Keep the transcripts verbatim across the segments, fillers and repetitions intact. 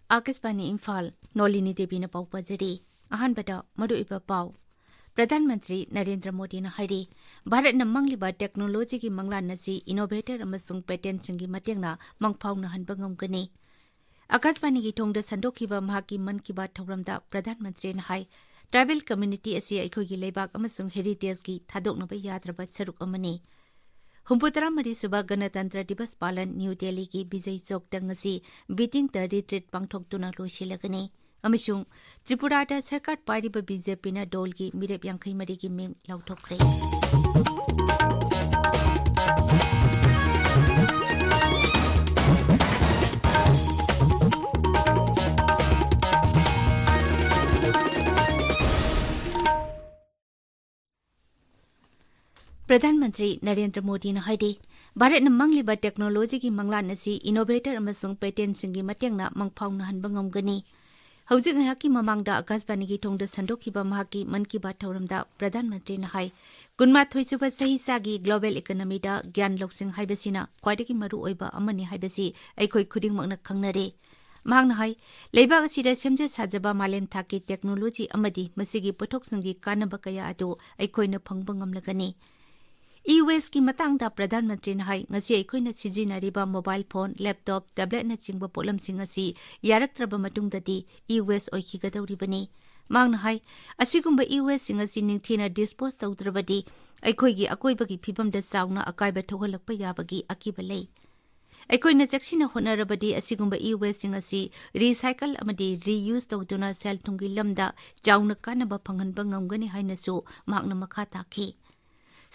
ꯑꯥꯀꯥꯁꯕꯥꯅꯤ ꯏꯝꯐꯥꯜ, ꯅꯣꯂꯤꯅꯤ ꯗꯦꯕꯤꯅ ꯄꯥꯎ ꯄꯥꯖꯔꯤ꯫ ꯑꯍꯥꯟꯕꯗ ꯃꯔꯨꯑꯣꯏꯕ ꯄꯥꯎ꯫ ꯄ꯭ꯔꯙꯥꯟ ꯃꯟꯇ꯭ꯔꯤ ꯅꯔꯦꯟꯗ꯭ꯔ ꯃꯣꯗꯤꯅ ꯍꯥꯏꯔꯤ, ꯚꯥꯔꯠꯅ ꯃꯪꯂꯤꯕ ꯇꯦꯛꯅꯣꯂꯣꯖꯤꯒꯤ ꯃꯪꯂꯥꯟ ꯑꯁꯤ ꯏꯅꯣꯚꯦꯇꯔ ꯑꯃꯁꯨꯡ ꯄꯦꯇꯦꯟꯠꯁꯤꯡꯒꯤ ꯃꯇꯦꯡꯅ ꯃꯪꯐꯥꯎꯅꯍꯟꯕ ꯉꯝꯒꯅꯤ꯫ ꯑꯥꯀꯥꯁꯕꯥꯅꯤꯒꯤ ꯊꯣꯡꯗ ꯁꯟꯗꯣꯛꯈꯤꯕ ꯃꯍꯥꯛꯀꯤ ꯃꯟ ꯀꯤ ꯕꯥꯠ ꯊꯧꯔꯝꯗ ꯄ꯭ꯔꯙꯥꯟ ꯃꯟꯇ꯭ꯔꯤꯅ ꯍꯥꯏ, ꯇ꯭ꯔꯥꯏꯕꯦꯜ ꯀꯝꯃ꯭ꯌꯨꯅꯤꯇꯤ ꯑꯁꯤ ꯑꯩꯈꯣꯏꯒꯤ ꯂꯩꯕꯥꯛ ꯑꯃꯁꯨꯡ ꯍꯦꯔꯤꯇꯦꯖꯒꯤ ꯊꯥꯗꯣꯛꯅꯕ ꯌꯥꯗ꯭ꯔꯕ ꯁꯔꯨꯛ ꯑꯃꯅꯤ꯫ ꯍꯨꯝꯐꯨꯇꯔꯥ ꯃꯔꯤ ꯁꯨꯕ ꯒꯅꯇꯟꯇ꯭ꯔ ꯗꯤꯕꯁ ꯄꯥꯂꯟ ꯅ꯭ꯌꯨ ꯗꯦꯜꯂꯤꯒꯤ ꯕꯤꯖꯩ ꯆꯧꯛꯇ ꯉꯁꯤ ꯕꯤꯇꯤꯡ ꯗ ꯔꯤꯇ꯭ꯔꯤꯠ ꯄꯥꯡꯊꯣꯛꯇꯨꯅ ꯂꯣꯏꯁꯤꯜꯂꯒꯅꯤ꯫ ꯑꯃꯁꯨꯡ ꯇ꯭ꯔꯤꯄꯨꯔꯥꯗ ꯁꯔꯀꯥꯔ ꯄꯥꯏꯔꯤꯕ ꯕꯤ ꯖꯦ ꯄꯤꯅ ꯗꯣꯜꯒꯤ ꯃꯤꯔꯦꯞ ꯌꯥꯡꯈꯩ ꯃꯔꯤꯒꯤ ꯃꯤꯡ ꯂꯥꯎꯊꯣꯛꯈ꯭ꯔꯦ꯫ ꯄ꯭ꯔꯙꯥꯟ ꯃꯟꯇ꯭ꯔꯤ ꯅꯔꯦꯟꯗ꯭ꯔ ꯃꯣꯗꯤꯅ ꯍꯥꯏꯔꯤ, ꯚꯥꯔꯠꯅ ꯃꯪꯂꯤꯕ ꯇꯦꯛꯅꯣꯂꯣꯖꯤꯒꯤ ꯃꯪꯂꯥꯟ ꯑꯁꯤ ꯏꯅꯣꯚꯦꯇꯔ ꯑꯃꯁꯨꯡ ꯄꯦꯇꯦꯟꯠꯁꯤꯡꯒꯤ ꯃꯇꯦꯡꯅ ꯃꯪꯐꯥꯎꯅꯍꯟꯕ ꯉꯝꯒꯅꯤ꯫ ꯍꯧꯖꯤꯛ ꯉꯥꯏꯍꯥꯛꯀꯤ ꯃꯃꯥꯡꯗ ꯑꯀꯥꯁꯕꯥꯅꯤꯒꯤ ꯊꯣꯡꯗ ꯁꯟꯗꯣꯛꯈꯤꯕ ꯃꯍꯥꯛꯀꯤ ꯃꯟ ꯀꯤ ꯕꯥꯠ ꯊꯧꯔꯝꯗ ꯄ꯭ꯔꯙꯥꯟ ꯃꯟꯇ꯭ꯔꯤꯅ ꯍꯥꯏ, ꯀꯨꯟꯃꯥꯊꯣꯏ ꯁꯨꯕ ꯆꯍꯤꯆꯥꯒꯤ ꯒ꯭ꯂꯣꯕꯦꯜ ꯏꯀꯣꯅꯣꯃꯤꯗ ꯒ꯭ꯌꯥꯟ ꯂꯧꯁꯤꯡ ꯍꯥꯏꯕꯁꯤꯅ ꯈ꯭ꯋꯥꯏꯗꯒꯤ ꯃꯔꯨ ꯑꯣꯏꯕ ꯑꯃꯅꯤ ꯍꯥꯏꯕꯁꯤ ꯑꯩꯈꯣꯏ ꯈꯨꯗꯤꯡꯃꯛꯅ ꯈꯪꯅꯔꯦ꯫ ꯃꯍꯥꯛꯅ ꯍꯥꯏ, ꯂꯩꯕꯥꯛ ꯑꯁꯤꯗ ꯁꯦꯝꯖ ꯁꯥꯖꯕ ꯃꯥꯂꯦꯝ ꯊꯥꯛꯀꯤ ꯇꯦꯛꯅꯣꯂꯣꯖꯤ ꯑꯃꯗꯤ ꯃꯁꯤꯒꯤ ꯄꯣꯠꯊꯣꯛꯁꯤꯡꯒꯤ ꯀꯥꯟꯅꯕ ꯀꯌꯥ ꯑꯗꯨ ꯑꯩꯈꯣꯏꯅ ꯐꯪꯕ ꯉꯝꯂꯒꯅꯤ꯫ ꯏ ꯋꯦꯁꯀꯤ ꯃꯇꯥꯡꯗ ꯄ꯭ꯔꯙꯥꯟ ꯃꯟꯇ꯭ꯔꯤꯅ ꯍꯥꯏ, ꯉꯁꯤ ꯑꯩꯈꯣꯏꯅ ꯁꯤꯖꯤꯟꯅꯔꯤꯕ ꯃꯣꯕꯥꯏꯜ ꯐꯣꯟ, ꯂꯦꯞꯇꯣꯞ, ꯇꯦꯕ꯭ꯂꯦꯠꯅꯆꯤꯡꯕ ꯄꯣꯠꯂꯝꯁꯤꯡ ꯑꯁꯤ ꯌꯥꯔꯛꯇ꯭ꯔꯕ ꯃꯇꯨꯡꯗꯗꯤ ꯏ ꯋꯦꯁ ꯑꯣꯏꯈꯤꯒꯗꯧꯔꯤꯕꯅꯤ꯫ ꯃꯍꯥꯛꯅ ꯍꯥꯏ, ꯑꯁꯤꯒꯨꯝꯕ ꯏ ꯋꯦꯁꯁꯤꯡ ꯑꯁꯤ ꯅꯤꯡꯊꯤꯅ ꯗꯤꯁꯄꯣꯖ ꯇꯧꯗ꯭ꯔꯕꯗꯤ ꯑꯩꯈꯣꯏꯒꯤ ꯑꯀꯣꯏꯕꯒꯤ ꯐꯤꯕꯝꯗ ꯆꯥꯎꯅ ꯑꯀꯥꯏꯕ ꯊꯣꯛꯍꯜꯂꯛꯄ ꯌꯥꯕꯒꯤ ꯑꯀꯤꯕ ꯂꯩ꯫ ꯑꯩꯈꯣꯏꯅ ꯆꯦꯛꯁꯤꯟꯅ ꯍꯣꯠꯅꯔꯕꯗꯤ ꯑꯁꯤꯒꯨꯝꯕ ꯏ ꯋꯦꯁꯁꯤꯡ ꯑꯁꯤ ꯔꯤꯁꯥꯏꯀꯜ ꯑꯃꯗꯤ ꯔꯤꯌꯨꯁ ꯇꯧꯗꯨꯅ ꯁꯦꯜ ꯊꯨꯝꯒꯤ ꯂꯝꯗ ꯆꯥꯎꯅ ꯀꯥꯟꯅꯕ ꯐꯪꯍꯟꯕ ꯉꯝꯒꯅꯤ ꯍꯥꯏꯅꯁꯨ ꯃꯍꯥꯛꯅ ꯃꯈꯥ ꯇꯥꯈꯤ꯫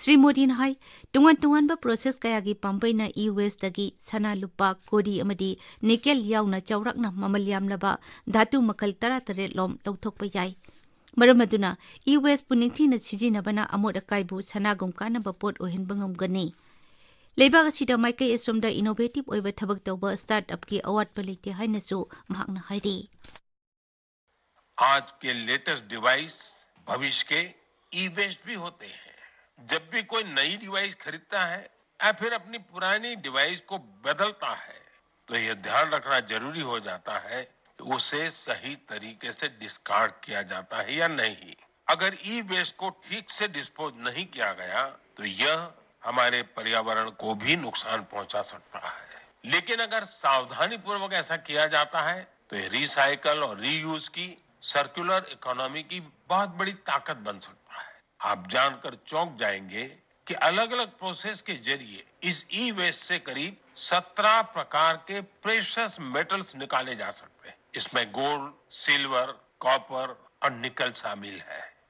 ꯁ꯭ꯔꯤ ꯃꯣꯗꯤꯅ ꯍꯥꯏ, ꯇꯣꯉꯥꯟ ꯇꯣꯉꯥꯟꯕ ꯄ꯭ꯔꯣꯁꯦꯁ ꯀꯌꯥꯒꯤ ꯄꯥꯝꯕꯩꯅ ꯏ ꯋꯦꯁꯇꯒꯤ ꯁꯅꯥ, ꯂꯨꯄꯥ, ꯀꯣꯔꯤ ꯑꯃꯗꯤ ꯅꯤꯀꯦꯜ ꯌꯥꯎꯅ ꯆꯥꯎꯔꯥꯛꯅ ꯃꯃꯜ ꯌꯥꯝꯂꯕ ꯙꯥꯇꯨ ꯃꯈꯜ ꯇꯔꯥꯇꯔꯦꯠ ꯂꯣꯝ ꯂꯧꯊꯣꯛꯄ ꯌꯥꯏ꯫ ꯃꯔꯝ ꯑꯗꯨꯅ ꯏ ꯋꯦꯁꯄꯨ ꯅꯤꯡꯊꯤꯅ ꯁꯤꯖꯤꯟꯅꯕꯅ ꯑꯃꯣꯠ ꯑꯀꯥꯏꯕꯨ ꯁꯅꯥꯒꯨꯝ ꯀꯥꯟꯅꯕ ꯄꯣꯠ ꯑꯣꯏꯍꯟꯕ ꯉꯝꯒꯅꯤ꯫ ꯂꯩꯕꯥꯛ ꯑꯁꯤꯗ ꯃꯥꯏꯀꯩ ꯑꯁꯣꯝꯗ ꯏꯅꯣꯚꯦꯇꯤꯚ ꯑꯣꯏꯕ ꯊꯕꯛ ꯇꯧꯕ ꯁ꯭ꯇꯥꯔꯠ ꯑꯞꯀꯤ ꯑꯋꯥꯠꯄ ꯂꯩꯇꯦ ꯍꯥꯏꯅꯁꯨ ꯃꯍꯥꯛꯅ ꯍꯥꯏꯔꯤ꯫ आज के लेटेस्ट डिवाइस भविष्य के ई वेस्ट भी होते हैं। जब भी कोई नई डिवाइस खरीदता है या फिर अपनी पुरानी डिवाइस को बदलता है, तो यह ध्यान रखना जरूरी हो जाता है उसे सही तरीके से डिस्कार्ड किया जाता है या नहीं। अगर ई वेस्ट को ठीक से डिस्पोज नहीं किया गया तो यह हमारे पर्यावरण को भी नुकसान पहुंचा सकता है। लेकिन अगर सावधानीपूर्वक ऐसा किया जाता है तो यह रिसाइकल और रीयूज की सर्कुलर इकोनॉमी की बहुत बड़ी ताकत बन सकता है। आप जानकर चौंक जाएंगे कि अलग-अलग प्रोसेस के जरिए इस ई वेस्ट से करीब सत्रह प्रकार के प्रेशियस मेटल्स निकाले जा सकते हैं। इसमें गोल्ड, सिल्वर, कॉपर और निकल शामिल है।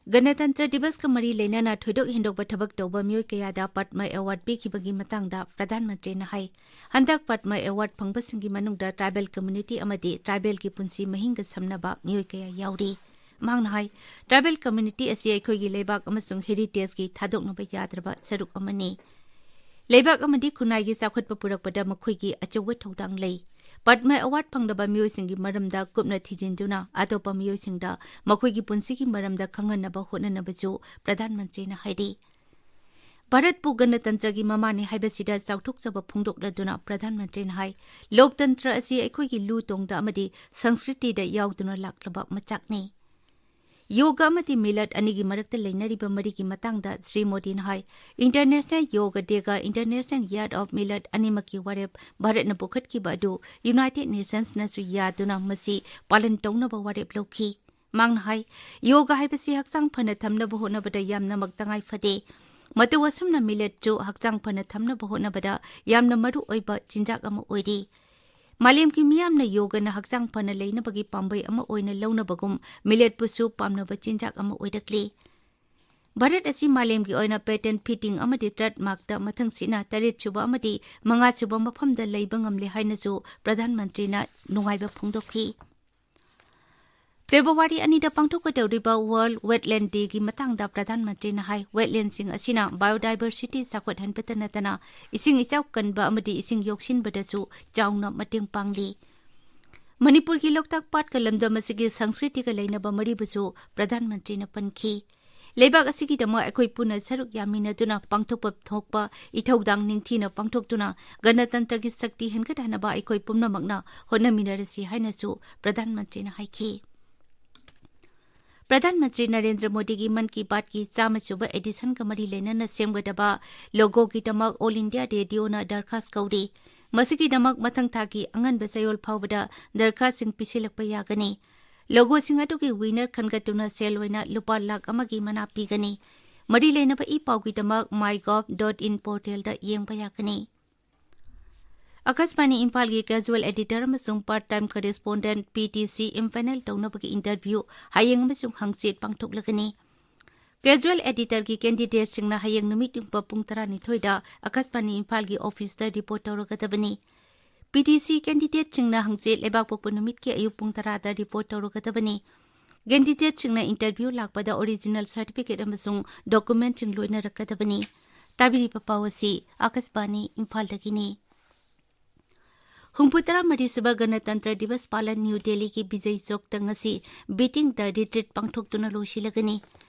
गणतन्त्र दिवसका ꯃꯔꯤ ꯂꯩꯅꯅ ꯊꯣꯏꯗꯣꯛ ꯍꯦꯟꯗꯣꯛꯄ ꯊꯕꯛ ꯇꯧꯕ ꯃꯤꯑꯣꯏ ꯀꯌꯥꯗ ꯄꯗꯃ ꯑꯦꯋꯥꯔꯗ ꯄꯤꯈꯤꯕꯒꯤ ꯃꯇꯥꯡꯗ ꯄ꯭ꯔꯙꯥꯟ ꯃꯟꯇ꯭ꯔꯤꯅ ꯍꯥꯏ꯫ ꯍꯟꯗꯛ ꯄꯗꯃ ꯑꯦꯋꯥꯔꯗ ꯐꯪꯕꯁꯤꯡꯒꯤ ꯃꯅꯨꯡꯗ ꯇ꯭ꯔꯥꯏꯕꯦꯜ ꯀꯝꯃ꯭ꯌꯨꯅꯤꯇꯤ ꯑꯃꯗꯤ ꯇ꯭ꯔꯥꯏꯕꯦꯜꯒꯤ ꯄꯨꯟꯁꯤ ꯃꯍꯤꯡꯒ ꯁꯝꯅꯕ ꯃꯤꯑꯣꯏ ꯀꯌꯥ ꯌꯥꯎꯔꯤ꯫ ꯃꯍꯥꯛꯅ ꯍꯥꯏ, ꯇ꯭ꯔꯥꯏꯕꯦꯜ ꯀꯝꯃ꯭ꯌꯨꯅꯤꯇꯤ ꯑꯁꯤ ꯑꯩꯈꯣꯏꯒꯤ ꯂꯩꯕꯥꯛ ꯑꯃꯁꯨꯡ ꯍꯦꯔꯤꯇꯦꯖꯀꯤ ꯊꯥꯗꯣꯛꯅꯕ ꯌꯥꯗ꯭ꯔꯕ ꯁꯔꯨꯛ ꯑꯃꯅꯤ꯫ ꯂꯩꯕꯥꯛ ꯑꯃꯗꯤ ꯈꯨꯟꯅꯥꯏꯒꯤ ꯆꯥꯎꯈꯠꯄ ꯄꯨꯔꯛꯄꯗ ꯃꯈꯣꯏꯒꯤ ꯑꯆꯧꯕ ꯊꯧꯗꯥꯡ ꯂꯩ꯫ ꯄꯗꯃ ꯑꯦꯋꯥꯔꯗ ꯐꯪꯂꯕ ꯃꯤꯑꯣꯏꯁꯤꯡꯒꯤ ꯃꯔꯝꯗ ꯀꯨꯞꯅ ꯊꯤꯖꯤꯟꯗꯨꯅ ꯑꯇꯣꯞꯄ ꯃꯤꯑꯣꯏꯁꯤꯡꯗ ꯃꯈꯣꯏꯒꯤ ꯄꯨꯟꯁꯤꯒꯤ ꯃꯔꯝꯗ ꯈꯪꯍꯟꯅꯕ ꯍꯣꯠꯅꯅꯕꯁꯨ ꯄ꯭ꯔꯙꯥꯟ ꯃꯟꯇ꯭ꯔꯤꯅ ꯍꯥꯏꯔꯤ꯫ ꯚꯥꯔꯠꯄꯨ ꯒꯅꯇꯟꯇ꯭ꯔꯒꯤ ꯃꯃꯥꯅꯤ ꯍꯥꯏꯕꯁꯤꯗ ꯆꯥꯎꯊꯣꯛꯆꯕ ꯐꯣꯡꯗꯣꯛꯂꯗꯨꯅ ꯄ꯭ꯔꯙꯥꯟ ꯃꯟꯇ꯭ꯔꯤꯅ ꯍꯥꯏ, ꯂꯣꯛꯇꯟꯇ꯭ꯔ ꯑꯁꯤ ꯑꯩꯈꯣꯏꯒꯤ ꯂꯨ ꯇꯣꯡꯗ ꯑꯃꯗꯤ ꯁꯪꯁꯀ꯭ꯔꯤꯇꯤꯗ ꯌꯥꯎꯗꯨꯅ ꯂꯥꯛꯂꯕ ꯃꯆꯥꯛꯅꯤ꯫ ꯌꯣꯒ ꯑꯃꯗꯤ ꯃꯤꯂꯠ ꯑꯅꯤꯒꯤ ꯃꯔꯛꯇ ꯂꯩꯅꯔꯤꯕ ꯃꯔꯤꯒꯤ ꯃꯇꯥꯡꯗ ꯁ꯭ꯔꯤ ꯃꯣꯗꯤꯅ ꯍꯥꯏ, ꯏꯟꯇꯔꯅꯦꯁꯅꯦꯜ ꯌꯣꯒ ꯗꯦꯒ ꯏꯟꯇꯔꯅꯦꯁꯅꯦꯜ ꯌꯥꯔ ꯑꯣꯐ ꯃꯤꯂꯠ ꯑꯅꯤꯃꯛꯀꯤ ꯋꯥꯔꯦꯞ ꯚꯥꯔꯠꯅ ꯄꯨꯈꯠꯈꯤꯕ ꯑꯗꯨ ꯌꯨꯅꯥꯏꯇꯦꯗ ꯅꯦꯁꯟꯁꯅꯁꯨ ꯌꯥꯗꯨꯅ ꯃꯁꯤ ꯄꯥꯂꯟ ꯇꯧꯅꯕ ꯋꯥꯔꯦꯞ ꯂꯧꯈꯤ꯫ ꯃꯍꯥꯛꯅ ꯍꯥꯏ, ꯌꯣꯒ ꯍꯥꯏꯕꯁꯤ ꯍꯛꯆꯥꯡ ꯐꯅ ꯊꯝꯅꯕ ꯍꯣꯠꯅꯕꯗ ꯌꯥꯝꯅꯃꯛ ꯇꯉꯥꯏ ꯐꯗꯦ꯫ ꯃꯇꯧ ꯑꯁꯨꯝꯅ ꯃꯤꯂꯦꯠꯁꯨ ꯍꯛꯆꯥꯡ ꯐꯅ ꯊꯝꯅꯕ ꯍꯣꯠꯅꯕꯗ ꯌꯥꯝꯅ ꯃꯔꯨ ꯑꯣꯏꯕ ꯆꯤꯟꯖꯥꯛ ꯑꯃ ꯑꯣꯏꯔꯤ꯫ ꯃꯥꯂꯦꯝꯒꯤ ꯃꯤꯌꯥꯝꯅ ꯌꯣꯒꯅ ꯍꯛꯆꯥꯡ ꯐꯅ ꯂꯩꯅꯕꯒꯤ ꯄꯥꯝꯕꯩ ꯑꯃ ꯑꯣꯏꯅ ꯂꯧꯅꯕꯒꯨꯝ ꯃꯤꯂꯦꯠꯄꯨꯁꯨ ꯄꯥꯝꯅꯕ ꯆꯤꯟꯖꯥꯛ ꯑꯃ ꯑꯣꯏꯔꯛꯂꯤ꯫ ꯚꯥꯔꯠ ꯑꯁꯤ ꯃꯥꯂꯦꯝꯒꯤ ꯑꯣꯏꯅ ꯄꯦꯇꯦꯟ ꯐꯤꯇꯤꯡ ꯑꯃꯗꯤ ꯇ꯭ꯔꯦꯗꯃꯥꯔꯛꯇ ꯃꯊꯪꯁꯤꯠꯅ ꯇꯔꯦꯠꯁꯨꯕ ꯑꯃꯗꯤ ꯃꯉꯥꯁꯨꯕ ꯃꯐꯝꯗ ꯂꯩꯕ ꯉꯝꯂꯦ ꯍꯥꯏꯅꯁꯨ ꯄ꯭ꯔꯙꯥꯟ ꯃꯟꯇ꯭ꯔꯤꯅ ꯅꯨꯡꯉꯥꯏꯕ ꯐꯣꯡꯗꯣꯛꯈꯤ꯫ ꯐꯦꯕ꯭ꯔꯨꯋꯥꯔꯤ ꯑꯅꯤꯗ ꯄꯥꯡꯊꯣꯛꯀꯗꯧꯔꯤꯕ ꯋꯥꯔꯜꯗ ꯋꯦꯠꯂꯦꯟꯗ ꯗꯦꯒꯤ ꯃꯇꯥꯡꯗ ꯄ꯭ꯔꯙꯥꯟ ꯃꯟꯇ꯭ꯔꯤꯅ ꯍꯥꯏ, ꯋꯦꯠꯂꯦꯟꯁꯤꯡ ꯑꯁꯤꯅ ꯕꯥꯏꯑꯣꯗꯥꯏꯕꯔꯁꯤꯇꯤ ꯆꯥꯎꯈꯠꯍꯟꯕꯇ ꯅꯠꯇꯅ ꯏꯁꯤꯡ ꯏꯆꯥꯎ ꯀꯟꯕ ꯑꯃꯗꯤ ꯏꯁꯤꯡ ꯌꯣꯛꯁꯤꯟꯕꯗꯁꯨ ꯆꯥꯎꯅ ꯃꯇꯦꯡ ꯄꯥꯡꯂꯤ꯫ ꯃꯅꯤꯄꯨꯔꯒꯤ ꯂꯣꯛꯇꯥꯛ ꯄꯥꯠꯀ ꯂꯝꯗꯝ ꯑꯁꯤꯒꯤ ꯁꯪꯁꯀ꯭ꯔꯤꯇꯤꯒ ꯂꯩꯅꯕ ꯃꯔꯤꯕꯨꯁꯨ ꯄ꯭ꯔꯙꯥꯟ ꯃꯟꯇ꯭ꯔꯤꯅ ꯄꯟꯈꯤ꯫ ꯂꯩꯕꯥꯛ ꯑꯁꯤꯒꯤꯗꯃꯛ ꯑꯩꯈꯣꯏ ꯄꯨꯟꯅ ꯁꯔꯨꯛ ꯌꯥꯃꯤꯟꯅꯗꯨꯅ ꯄꯥꯡꯊꯣꯛꯄ ꯊꯣꯛꯄ ꯏꯊꯧꯗꯥꯡ ꯅꯤꯡꯊꯤꯅ ꯄꯥꯡꯊꯣꯛꯇꯨꯅ ꯒꯅꯇꯟꯇ꯭ꯔꯒꯤ ꯁꯛꯇꯤ ꯍꯦꯟꯒꯠꯍꯟꯅꯕ ꯑꯩꯈꯣꯏ ꯄꯨꯝꯅꯃꯛꯅ ꯍꯣꯠꯅꯃꯤꯟꯅꯔꯁꯤ ꯍꯥꯏꯅꯁꯨ ꯄ꯭ꯔꯙꯥꯟ ꯃꯟꯇ꯭ꯔꯤꯅ ꯍꯥꯏꯈꯤ꯫ ꯄ꯭ꯔꯙꯥꯟ ꯃꯟꯇ꯭ꯔꯤ ꯅꯔꯦꯟꯗ꯭ꯔ ꯃꯣꯗꯤꯒꯤ ꯃꯟ ꯀꯤ ꯕꯥꯠꯀꯤ ꯆꯥꯝꯃ ꯁꯨꯕ ꯑꯦꯗꯤꯁꯟꯒ ꯃꯔꯤ ꯂꯩꯅꯅ ꯁꯦꯝꯒꯗꯕ ꯂꯣꯒꯣꯒꯤꯗꯃꯛ ꯑꯣꯜ ꯏꯟꯗꯤꯌꯥ ꯔꯦꯗꯤꯑꯣꯅ ꯗꯔꯈꯥꯁ ꯀꯧꯔꯤ꯫ ꯃꯁꯤꯒꯤꯗꯃꯛ ꯃꯊꯪ ꯊꯥꯒꯤ ꯑꯉꯟꯕ ꯆꯌꯣꯜ ꯐꯥꯎꯕꯗ ꯗꯔꯈꯥꯁꯁꯤꯡ ꯄꯤꯁꯤꯜꯂꯛꯄ ꯌꯥꯒꯅꯤ꯫ ꯂꯣꯒꯣꯁꯤꯡ ꯑꯗꯨꯒꯤ ꯋꯤꯅꯔ ꯈꯟꯒꯠꯇꯨꯅ ꯁꯦꯜ ꯑꯣꯏꯅ ꯂꯨꯄꯥ ꯂꯥꯈ ꯑꯃꯒꯤ ꯃꯅꯥ ꯄꯤꯒꯅꯤ꯫ ꯃꯔꯤ ꯂꯩꯅꯕ ꯏ ꯄꯥꯎꯒꯤꯗꯃꯛ my gov dot in ꯄꯣꯔꯇꯦꯜꯗ ꯌꯦꯡꯕ ꯌꯥꯒꯅꯤ꯫ ꯑꯀꯥꯁꯕꯥꯅꯤ ꯏꯝꯐꯥꯜꯒꯤ ꯀꯦꯖꯨꯑꯦꯜ ꯑꯦꯗꯤꯇꯔ ꯑꯃꯁꯨꯡ part time correspondent, P T C, empanel ꯇꯧꯅꯕꯒꯤ ꯏꯟꯇꯔꯚ꯭ꯌꯨ ꯍꯌꯦꯡ ꯑꯃꯁꯨꯡ ꯍꯪꯆꯤꯠ ꯄꯥꯡꯊꯣꯛꯂꯒꯅꯤ꯫ ꯀꯦꯖꯨꯑꯦꯜ ꯑꯦꯗꯤꯇꯔꯒꯤ ꯀꯦꯟꯗꯤꯗꯦꯠꯁꯤꯡꯅ ꯍꯌꯦꯡ ꯅꯨꯃꯤꯠ ꯌꯨꯡꯕ ꯄꯨꯡ ꯇꯔꯥꯅꯤꯊꯣꯏꯗ ꯑꯀꯥꯁꯕꯥꯅꯤ ꯏꯝꯐꯥꯜꯒꯤ ꯑꯣꯐꯤꯁꯇ ꯔꯤꯄꯣꯔꯠ ꯇꯧꯔꯒꯗꯕꯅꯤ꯫ ꯄꯤ ꯇꯤ ꯁꯤ ꯀꯦꯟꯗꯤꯗꯦꯠꯁꯤꯡꯅ ꯍꯪꯆꯤꯠ ꯂꯩꯕꯥꯛꯄꯣꯛꯄ ꯅꯨꯃꯤꯠꯀꯤ ꯑꯌꯨꯛ ꯄꯨꯡ ꯇꯔꯥꯗ ꯔꯤꯄꯣꯔꯠ ꯇꯧꯔꯒꯗꯕꯅꯤ꯫ ꯀꯦꯟꯗꯤꯗꯦꯠꯁꯤꯡꯅ ꯏꯟꯇꯔꯚ꯭ꯌꯨ ꯂꯥꯛꯄꯗ ꯑꯣꯔꯤꯖꯤꯅꯦꯜ ꯁꯥꯔꯇꯤꯐꯤꯀꯦꯠ ꯑꯃꯁꯨꯡ ꯗꯣꯀꯨꯃꯦꯟꯠꯁꯤꯡ ꯂꯣꯏꯅꯔꯛꯀꯗꯕꯅꯤ꯫ ꯇꯥꯕꯤꯔꯤꯕ ꯄꯥꯎ ꯑꯁꯤ ꯑꯀꯥꯁꯕꯥꯅꯤ ꯏꯝꯐꯥꯜꯗꯒꯤꯅꯤ꯫ ꯍꯨꯝꯐꯨ ꯇꯔꯥ ꯃꯔꯤ ꯁꯨꯕ ꯒꯅꯇꯟꯇ꯭ꯔ ꯗꯤꯕꯁ ꯄꯥꯂꯟ ꯅ꯭ꯌꯨ ꯗꯦꯜꯂꯤꯒꯤ ꯕꯤꯖꯩ ꯆꯧꯛꯇ ꯉꯁꯤ ꯕꯤꯇꯤꯡ ꯗ ꯔꯤꯇ꯭ꯔꯤꯠ ꯄꯥꯡꯊꯣꯛꯇꯨꯅ ꯂꯣꯏꯁꯤꯜꯂꯒꯅꯤ꯫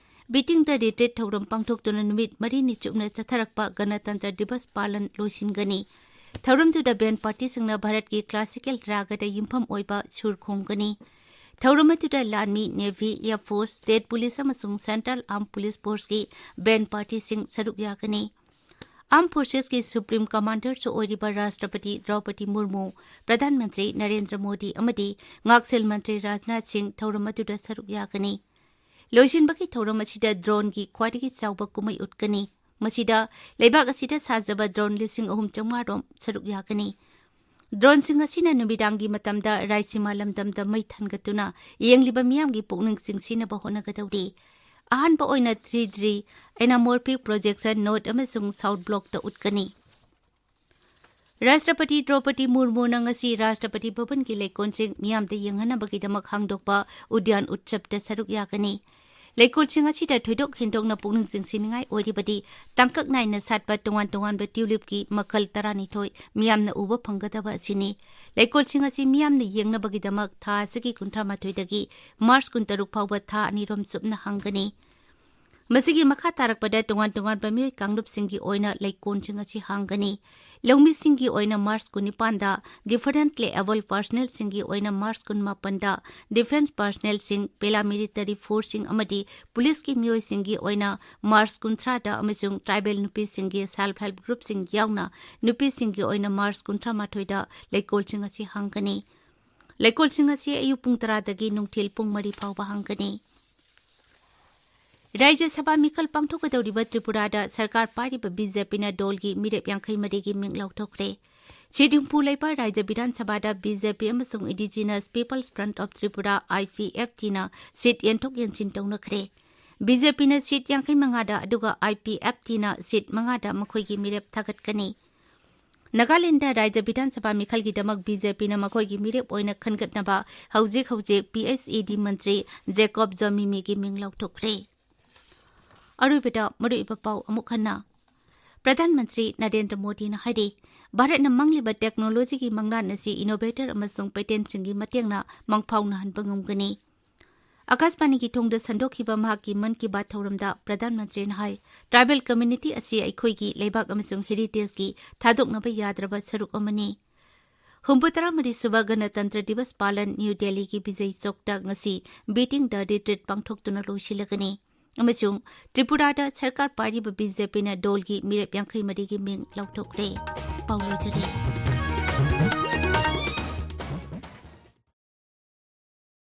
ꯕꯤꯇꯤꯡ ꯗ ꯔꯤꯇ꯭ꯔꯤꯠ ꯊꯧꯔꯝ ꯄꯥꯡꯊꯣꯛꯇꯨꯅ ꯅꯨꯃꯤꯠ ꯃꯔꯤꯅꯤ ꯆꯨꯞꯅ ꯆꯠꯊꯔꯛꯄ ꯒꯅꯇꯟꯇ꯭ꯔ ꯗꯤꯕꯁ ꯄꯥꯂꯟ ꯂꯣꯏꯁꯤꯟꯒꯅꯤ꯫ ꯊꯧꯔꯝꯗꯨꯗ ꯕꯦꯟ ꯄꯥꯔꯇꯤꯁꯤꯡꯅ ꯚꯥꯔꯠꯀꯤ ꯀ꯭ꯂꯥꯁꯤꯀꯦꯜ ꯔꯥꯒꯗ ꯌꯨꯝꯐꯝ ꯑꯣꯏꯕ ꯁꯨꯔ ꯈꯣꯡꯒꯅꯤ꯫ ꯊꯧꯔꯝ ꯑꯗꯨꯗ ꯂꯥꯟꯃꯤ, navy, air force, state police ꯑꯃꯁꯨꯡ ꯁꯦꯟꯇ꯭ꯔꯦꯜ ꯑꯥꯔꯝ ꯄꯨꯂꯤꯁ ꯐꯣꯔꯁꯀꯤ ꯕꯦꯟ ꯄꯥꯔꯇꯤꯁꯤꯡ ꯁꯔꯨꯛ ꯌꯥꯒꯅꯤ꯫ ꯑꯥꯔꯝ ꯐꯣꯔꯁꯦꯁꯀꯤ ꯁꯨꯄ꯭ꯔꯤꯝ ꯀꯃꯥꯟꯗꯔꯁꯨ ꯑꯣꯏꯔꯤꯕ ꯔꯥꯁꯇ꯭ꯔꯄꯇꯤ ꯗ꯭ꯔꯧꯄꯗꯤ ꯃꯨꯔꯃꯨ, ꯄ꯭ꯔꯙꯥꯟ ꯃꯟꯇ꯭ꯔꯤ ꯅꯔꯦꯟꯗ꯭ꯔ ꯃꯣꯗꯤ ꯑꯃꯗꯤ ꯉꯥꯛꯁꯦꯜ ꯃꯟꯇ꯭ꯔꯤ ꯔꯥꯖꯅꯥꯊ ꯁꯤꯡ ꯊꯧꯔꯝ ꯑꯗꯨꯗ ꯁꯔꯨꯛ ꯌꯥꯒꯅꯤ꯫ ꯂꯣꯏꯁꯤꯟꯕꯒꯤ ꯊꯧꯔꯝ ꯑꯁꯤꯗ ꯗ꯭ꯔꯣꯟꯒꯤ ꯈ꯭ꯋꯥꯏꯗꯒꯤ ꯆꯥꯎꯕ ꯀꯨꯝꯍꯩ ꯎꯠꯀꯅꯤ꯫ ꯃꯁꯤꯗ ꯂꯩꯕꯥꯛ ꯑꯁꯤꯗ ꯁꯥꯖꯕ ꯗ꯭ꯔꯣꯟ ꯂꯤꯁꯤꯡ ꯑꯍꯨꯝ ꯆꯥꯝꯃꯉꯥ ꯔꯣꯝ ꯁꯔꯨꯛ ꯌꯥꯒꯅꯤ꯫ ꯗ꯭ꯔꯣꯟꯁꯤꯡ ꯑꯁꯤꯅ ꯅꯨꯃꯤꯗꯥꯡꯒꯤ ꯃꯇꯝꯗ ꯔꯥꯏꯁꯤꯃꯥ ꯂꯝꯗꯝꯗ ꯃꯩ ꯊꯥꯟꯒꯠꯇꯨꯅ ꯌꯦꯡꯂꯤꯕ ꯃꯤꯌꯥꯝꯒꯤ ꯄꯨꯛꯅꯤꯡ ꯆꯤꯡꯁꯤꯟꯅꯕ ꯍꯣꯠꯅꯒꯗꯧꯔꯤ꯫ ꯑꯍꯥꯟꯕ ꯑꯣꯏꯅ ꯊ꯭ꯔꯤ ꯗꯤ ꯑꯦꯅꯥꯃꯣꯔꯐꯤꯛ ꯄ꯭ꯔꯣꯖꯦꯛꯁꯟ ꯅꯣꯔꯠ ꯑꯃꯁꯨꯡ ꯁꯥꯎꯠ ꯕ꯭ꯂꯣꯛꯇ ꯎꯠꯀꯅꯤ꯫ ꯔꯥꯁꯇ꯭ꯔꯄꯇꯤ ꯗ꯭ꯔꯧꯄꯗꯤ ꯃꯨꯔꯃꯨꯅ ꯉꯁꯤ ꯔꯥꯁꯇ꯭ꯔꯄꯇꯤ ꯚꯕꯟꯒꯤ ꯂꯩꯀꯣꯜꯁꯤꯡ ꯃꯤꯌꯥꯝꯗ ꯌꯦꯡꯍꯟꯅꯕꯒꯤꯗꯃꯛ ꯍꯥꯡꯗꯣꯛꯄ ꯎꯗ꯭ꯌꯥꯟ ꯎꯠꯁꯕꯇ ꯁꯔꯨꯛ ꯌꯥꯒꯅꯤ꯫ ꯂꯩꯀꯣꯜꯁꯤꯡ ꯑꯁꯤꯗ ꯊꯣꯏꯗꯣꯛ ꯍꯦꯟꯗꯣꯛꯅ ꯄꯨꯛꯅꯤꯡ ꯆꯤꯡꯁꯤꯟꯅꯤꯡꯉꯥꯏ ꯑꯣꯏꯔꯤꯕꯗꯤ ꯇꯥꯡꯀꯛ ꯅꯥꯏꯅ ꯁꯥꯠꯄ ꯇꯣꯉꯥꯟ ꯇꯣꯉꯥꯟꯕ ꯇ꯭ꯌꯨꯂꯤꯞꯀꯤ ꯃꯈꯜ ꯇꯔꯥꯅꯤꯊꯣꯏ ꯃꯤꯌꯥꯝꯅ ꯎꯕ ꯐꯪꯒꯗꯕ ꯑꯁꯤꯅꯤ꯫ ꯂꯩꯀꯣꯜꯁꯤꯡ ꯑꯁꯤ ꯃꯤꯌꯥꯝꯅ ꯌꯦꯡꯅꯕꯒꯤꯗꯃꯛ ꯊꯥ ꯑꯁꯤꯒꯤ ꯀꯨꯟꯊ꯭ꯔꯥ ꯃꯥꯊꯣꯏꯗꯒꯤ ꯃꯥꯔꯆ ꯀꯨꯟꯇꯔꯨꯛ ꯐꯥꯎꯕ ꯊꯥ ꯑꯅꯤꯔꯣꯝ ꯆꯨꯞꯅ ꯍꯥꯡꯒꯅꯤ꯫ ꯃꯁꯤꯒꯤ ꯃꯈꯥ ꯇꯥꯔꯛꯄꯗ ꯇꯣꯉꯥꯟ ꯇꯣꯉꯥꯟꯕ ꯃꯤꯑꯣꯏ ꯀꯥꯡꯂꯨꯞꯁꯤꯡꯒꯤ ꯑꯣꯏꯅ ꯂꯩꯀꯣꯜꯁꯤꯡ ꯑꯁꯤ ꯍꯥꯡꯒꯅꯤ꯫ ꯂꯧꯃꯤꯁꯤꯡꯒꯤ ꯑꯣꯏꯅ March ꯀꯨꯟꯅꯤꯄꯥꯟꯗ, differently abled personnelꯁꯤꯡꯒꯤ ꯑꯣꯏꯅ March ꯀꯨꯟꯃꯥꯄꯟꯗ, defence personnelꯁꯤꯡ, paramilitary forceꯁꯤꯡ ꯑꯃꯗꯤ ꯄꯨꯂꯤꯁꯀꯤ ꯃꯤꯑꯣꯏꯁꯤꯡꯒꯤ ꯑꯣꯏꯅ March ꯀꯨꯟꯊ꯭ꯔꯥꯗ ꯑꯃꯁꯨꯡ tribal ꯅꯨꯄꯤꯁꯤꯡꯒꯤ self help groupꯁꯤꯡ ꯌꯥꯎꯅ ꯅꯨꯄꯤꯁꯤꯡꯒꯤ ꯑꯣꯏꯅ March ꯀꯨꯟꯊ꯭ꯔꯥ ꯃꯥꯊꯣꯏꯗ ꯂꯩꯀꯣꯜꯁꯤꯡ ꯑꯁꯤ ꯍꯥꯡꯒꯅꯤ꯫ ꯂꯩꯀꯣꯜꯁꯤꯡ ꯑꯁꯤ ꯑꯌꯨꯛ ꯄꯨꯡ ꯇꯔꯥꯗꯒꯤ ꯅꯨꯡꯊꯤꯜ ꯄꯨꯡ ꯃꯔꯤ ꯐꯥꯎꯕ ꯍꯥꯡꯒꯅꯤ꯫ ꯔꯥꯖ꯭ꯌ ꯁꯚꯥ ꯃꯤꯈꯜ ꯄꯥꯡꯊꯣꯛꯀꯗꯧꯔꯤꯕ ꯇ꯭ꯔꯤꯄꯨꯔꯥꯗ ꯁꯔꯀꯥꯔ ꯄꯥꯏꯔꯤꯕ BJPꯅ ꯗꯣꯜꯒꯤ ꯃꯤꯔꯦꯞ ꯌꯥꯡꯈꯩ ꯃꯔꯤꯒꯤ ꯃꯤꯡ ꯂꯥꯎꯊꯣꯛꯈ꯭ꯔꯦ꯫ ꯁꯤꯠ ꯍꯨꯝꯐꯨ ꯂꯩꯕ ꯔꯥꯖ꯭ꯌ ꯕꯤꯙꯥꯟ ꯁꯚꯥꯗ BJP ꯑꯃꯁꯨꯡ Indigenous People's Front of Tripura, IPFTꯅ ꯁꯤꯠ ꯌꯦꯟꯊꯣꯛ ꯌꯦꯟꯁꯤꯟ ꯇꯧꯅꯈ꯭ꯔꯦ꯫ BJPꯅ ꯁꯤꯠ ꯌꯥꯡꯈꯩ ꯃꯉꯥꯗ, ꯑꯗꯨꯒ IPFTꯅ ꯁꯤꯠ ꯃꯉꯥꯗ ꯃꯈꯣꯏꯒꯤ ꯃꯤꯔꯦꯞ ꯊꯥꯒꯠꯀꯅꯤ꯫ ꯅꯥꯒꯥꯂꯦꯟꯗ ꯔꯥꯖ꯭ꯌ ꯕꯤꯙꯥꯟ ꯁꯚꯥ ꯃꯤꯈꯜꯒꯤꯗꯃꯛ BJPꯅ ꯃꯈꯣꯏꯒꯤ ꯃꯤꯔꯦꯞ ꯑꯣꯏꯅ ꯈꯟꯒꯠꯅꯕ ꯍꯧꯖꯤꯛ ꯍꯧꯖꯤꯛ PHED ꯃꯟꯇ꯭ꯔꯤ ꯖꯦꯀꯣꯕ ꯖꯣꯃꯤꯃꯤꯒꯤ ꯃꯤꯡ ꯂꯥꯎꯊꯣꯛꯈ꯭ꯔꯦ꯫ ꯑꯔꯣꯏꯕꯗ ꯃꯔꯨꯑꯣꯏꯕ ꯄꯥꯎ ꯑꯃꯨꯛ ꯍꯟꯅ꯫ ꯄ꯭ꯔꯙꯥꯟ ꯃꯟꯇ꯭ꯔꯤ ꯅꯔꯦꯟꯗ꯭ꯔ ꯃꯣꯗꯤꯅ ꯍꯥꯏꯔꯤ, ꯚꯥꯔꯠꯅ ꯃꯥꯡꯂꯤꯕ technologyꯒꯤ ꯃꯪꯂꯥꯟ ꯑꯁꯤ innovator ꯑꯃꯁꯨꯡ patentꯁꯤꯡꯒꯤ ꯃꯇꯦꯡꯅ ꯃꯪ ꯐꯥꯎꯅꯍꯟꯕ ꯉꯝꯒꯅꯤ꯫ ꯑꯀꯥꯁꯕꯥꯅꯤꯒꯤ ꯊꯣꯡꯗ ꯁꯟꯗꯣꯛꯈꯤꯕ ꯃꯍꯥꯛꯀꯤ ꯃꯟ ꯀꯤ ꯕꯥꯠ ꯊꯧꯔꯝꯗ ꯄ꯭ꯔꯙꯥꯟ ꯃꯟꯇ꯭ꯔꯤꯅ ꯍꯥꯏ, tribal community ꯑꯁꯤ ꯑꯩꯈꯣꯏꯒꯤ ꯂꯩꯕꯥꯛ ꯑꯃꯁꯨꯡ heritageꯒꯤ ꯊꯥꯗꯣꯛꯅꯕ ꯌꯥꯗ꯭ꯔꯕ ꯁꯔꯨꯛ ꯑꯃꯅꯤ꯫ ꯍꯨꯝꯐꯨꯇꯔꯥ ꯃꯔꯤ ꯁꯨꯕ ꯒꯅꯇꯟꯇ꯭ꯔ ꯗꯤꯕꯁ ꯄꯥꯂꯟ ꯅ꯭ꯌꯨ ꯗꯦꯜꯂꯤꯒꯤ ꯕꯤꯖꯌ ꯆꯧꯛꯇ ꯉꯁꯤ Beating the Retreat ꯄꯥꯡꯊꯣꯛꯇꯨꯅ ꯂꯣꯏꯁꯤꯜꯂꯒꯅꯤ꯫ ꯑꯃꯁꯨꯡ ꯇ꯭ꯔꯤꯄꯨꯔꯥꯗ ꯁꯔꯀꯥꯔ ꯄꯥꯏꯔꯤꯕ BJPꯅ ꯗꯣꯜꯒꯤ ꯃꯤꯔꯦꯞ ꯌꯥꯡꯈꯩ ꯃꯔꯤꯒꯤ ꯃꯤꯡ ꯂꯥꯎꯊꯣꯛꯈ꯭ꯔꯦ꯫ ꯄꯥꯎ ꯂꯣꯏꯖꯔꯦ꯫